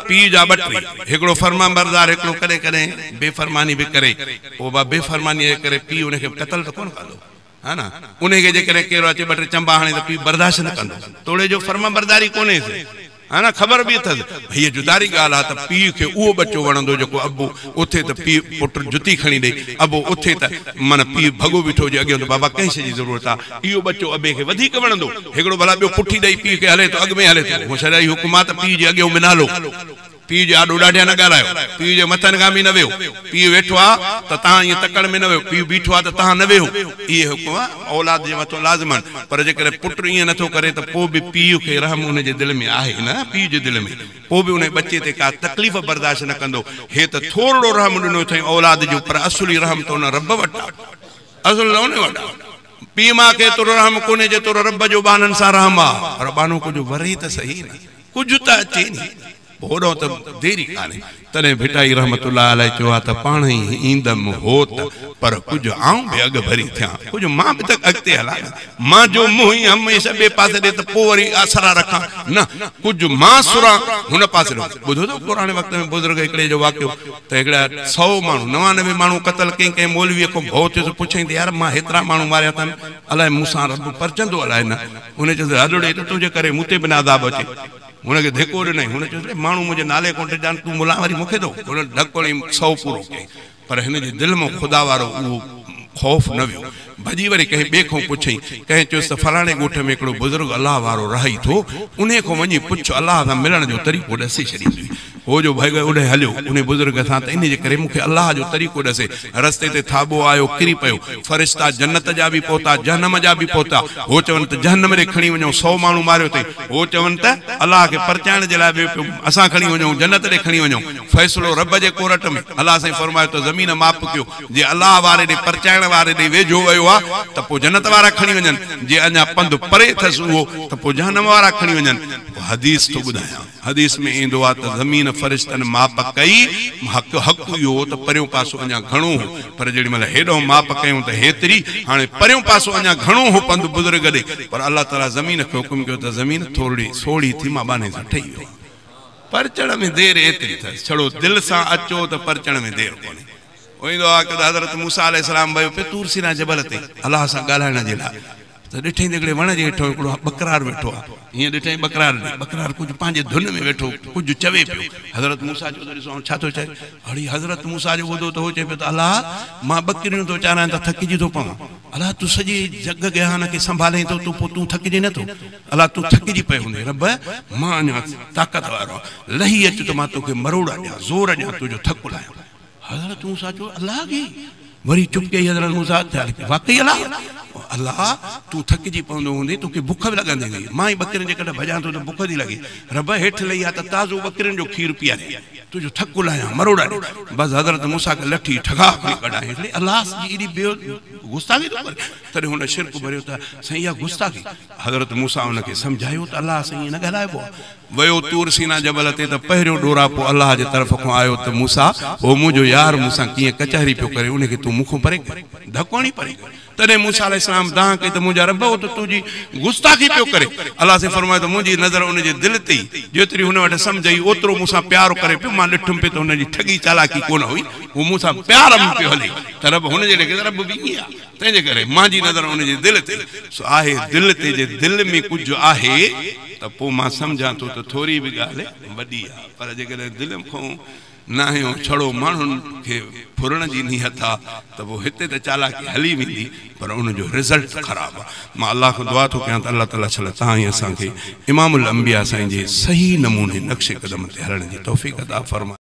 پيء جا ٻه ٽي، هڪڙو فرمانبردار هڪڙو ڪڏهن ڪڏهن بي فرماني به ڪري، پوء به بي فرمانيء جي ڪري پيء ان کي قتل ته ڪونه ڪندو، ها نه؟ انهي کي جيڪڏهن ڪير اچي ٻه ٽي چنبا هڻي ته پيء برداشت نه ڪندو، توڙي جو فرمانبرداري ڪونهيس. ها نه خبر به اٿس. هيء جداري ڳالهه آ ته پيء کي اهو ٻچو وڻندو جيڪو ابو اٿي ته پيء پٽ جتي کڻي ڏئي، ابو اٿي ته معنيٰ پيء ڀڳو بيٺو هجي اڳيان ته بابا ڪنهن شيء جي ضرورت آ، اهو ٻچو ابي کي وڌيڪ وڻندو. هڪڙو ڀلا ٻيو پٺي ڏئي پيء کي هلي ٿو اڳ ۾ هلي ٿو. هو شرعي حڪم آ ته پيء جي اڳيئون به نه هلو. پيء جي آڏو ڏاڍيان نه ڳالهايو، پيء جي مٿن کان به نه ويهو، پيء ويٺو آ ته تهان ائين تڪڙ ۾ نه ويهو، پيء بيٺو آ ته تهان نه ويهو. اهي حڪم اولاد جي مٿو لازم آهن، پر جيڪڏهن پٽ ائين نه ٿو ڪري ته پوء به پيء کي رحم ان جي دل ۾ آهي نه، پيء جي دل ۾ پوء به انهي ٻچي تي ڪا تڪليف برداشت نه ڪندو. هي ته ٿورڙو رحم ڏنو اٿئين اولاد جو، پر اصلي رحم ته ان رب وٽ آ، اصل ته ان وٽ آ. پيء ماء کي ايترو رحم ڪونهي جيترو رب جو ٻانهن سان رحم آ، پر ٻانهو ڪجهه وري ته سهي نه. ڪجهه ته اچي ني، پوء هوڏانهن ته دير ئي ڪانهي. تڏهن ڀٽائي رحمة الله عليه چيو آهي ته پاڻهئي ايندم هوت، پر ڪجهه آئون به اڳ ڀري ٿيان، ڪجهه مان به ته اڳتي هلان نه. مان جو منهن ئي هميشه ٻئي پاسي ڏي ته پوء وري آسرا رکان، نه، ڪجهه مان سران هن پاسي ڏي. ٻڌو اٿو پراڻي وقت ۾ بزرگ هڪڙي جو واقعو ته هڪڙا سئو ماڻهو، 99 ماڻهو قتل ڪيائين، ڪنهن مولويء کان ڀؤ ٿيس، پڇيائين ته يار مان هيترا ماڻهو ماريا اٿن، الائي مون سان رب پرچندو الائي نه. هن چيس، هلڙي ته تنهنجي ڪري مون تي به نه عذاب اچي. هن کي ڌڪو ڏنائين. هن چيس، ماڻهو منهنجي نالي کان ڊڄان، تون ملان وري مون کي ٿو. هن ڌڪ هڻي سئو پورو ڪيائين. پر هن جي دل مان خدا وارو اهو خوف نه ويو. ڀڄي وري ڪنهن ٻئي کان پڇيائين. ڪنهن چيس ته فلاڻي ڳوٺ ۾ هڪڙو بزرگ الله وارو رهي ٿو، انهي کان وڃي پڇ، الله سان ملڻ جو طريقو ڏسي ڇڏيندوئي. هو جو ڀڳ اوڏانهن هليو، انهي بزرگ سان ته انهي جي ڪري مون کي الله جو طريقو ڏسي. رستي تي ٿاٻو آيو، ڪري پيو. فرشتا جنت جا به پهتا، جهنم جا به پهتا. هو چون ته جهنم ڏي کڻي وڃو، سئو ماڻهو ماريو اٿئي. هو چون ته الله کي پرچائڻ جي لاء ويو پيو، اسان کڻي وڃون، جنت ڏي کڻي وڃون. فيصلو رب جي ڪورٽ ۾. الله سائين فرمايو ته زمين ماپ ڪيو، جي الله واري ڏي پرچائڻ واري ڏي ويجهو ويو آ ته پوء جنت وارا کڻي وڃن، جي اڃا پنڌ پري اٿس اهو ته پوء جهنم وارا کڻي وڃن. حديث ٿو ٻڌايان. حديث ۾ ايندو آ ته زمين فرشتن ماپ ڪئي، حق حق اهو هو ته پريون پاسو اڃا گهڻو هو، پر جيڏي مهل هيڏانهن ماپ ڪيون ته هيتري، هاڻي پريون پاسو اڃا گهڻو هو پنڌ بزرگ ڏي، پر الله تعاليٰ زمين کي حڪم ڪيو ته زمين ٿورڙي سوڙهي ٿي مان ٻانهي سان ٺهي ويو آهيان. پرچڻ ۾ دير ايتري اٿس، ڇڙو دل سان اچو ته پرچڻ ۾ دير ڪونهي. ايندو آ ته حضرت موسيٰ عليه السلام ويو پئي طور سينا جبل تي الله سان ڳالهائڻ جي لاء ته ڏٺائين ته هڪڙي وڻ جي هيٺان هڪڙو ٻڪرار ويٺو آ. هيئن ڏٺائين ٻڪرار ڏي، ٻڪرار ڪجهه پنهنجي ڌن ۾ ويٺو ڪجهه چوي پيو. حضرت موسيٰ چيو ته ڏسو آئون ڇا ٿو چئي. اڙي حضرت موسيٰ جو ٻڌو ته هو چئي پيو ته الله مان ٻڪريون ٿو چارايان ته ٿڪجي ٿو پوان. الله تون سڄي جڳ جهان کي سنڀالين ٿو تون پوء تون ٿڪجين نه ٿو. الله تون ٿڪجي پيو هوندين. رب مان اڃا طاقت وارو آهيان. لهي اچ ته مان توکي مروڙا ڏيان، زور ڏيان تنهنجو ٿڪ لاهيان. حضرت موسيٰ چيو، الله کي؟ وري چپ ڪئي حضرت موسيٰ واقعي الله؟ الله تون ٿڪجي پوندو هوندين توکي بک به لڳندي هوندي، مان ئي ٻڪرين جي ڪڍ ڀڄان ٿو ته بک ٿي لڳي، رب هيٺ لهي آ ته تازو ٻڪرين جو کير پياريان، تنهنجو ٿڪ لاهيان، مروڙا ڏي. بس حضرت موسيٰ کي لٺي ٺڳا کڻي ڪڍائين، هڪڙي الله جي ايڏي بي گستاخي ٿو ڪري؟ تڏهن هن شرڪ ڀريو ته سائين اها گستاخي. حضرت موسيٰ ان کي سمجهايو ته الله سائين ائين نه ڳالهائبو آهي. ويو طور سينا جبل تي ته پهريون ڏوراپو الله جي طرف کان آيو ته موسيٰ! هو منهنجو يار مون سان ڪيئن ڪچهري پيو ڪري، ان کي تون مون کان پري ڪر، ڌڪ هڻي پري ڪر. تڏهن موسيٰ عليه السلام دانهن ڪئي ته منهنجا رب! هو ته تنهنجي گستاخي پيو ڪري. الله سائين فرمايو ته منهنجي نظر ان جي دل تي ئي، جيتري هن وٽ سمجهه هئي اوترو مون سان پيار ڪري پيو، مان ڏٺم پئي ته هن جي ٺڳي چالاڪي ڪونه هئي، هو مون سان پيار ۾ پيو هلي ته رب هن جي ليکي ته رب به ائين آهي، تنهنجي ڪري مانجي نظر ان جي دل تي سو آهي، دل تي جي دل ۾ ڪجهه آهي ته پوء مان سمجهان ٿو ته ٿوري به ڳالهه وڏي آهي، پر جيڪڏهن دل کان ناهي ۽ ڇڙو ماڻهن کي ڦرڻ جي نيت آ ته پوء هتي ته چالاڪي هلي ويندي پر ان جو رزلٽ خراب آ. مان الله کان دعا ٿو ڪيان ته الله تعالي شل توهان ۽ اسان کي امام الانبياء سائين جي صحيح نموني نقش قدم تي هلڻ جي توفيق عطا فرمائي.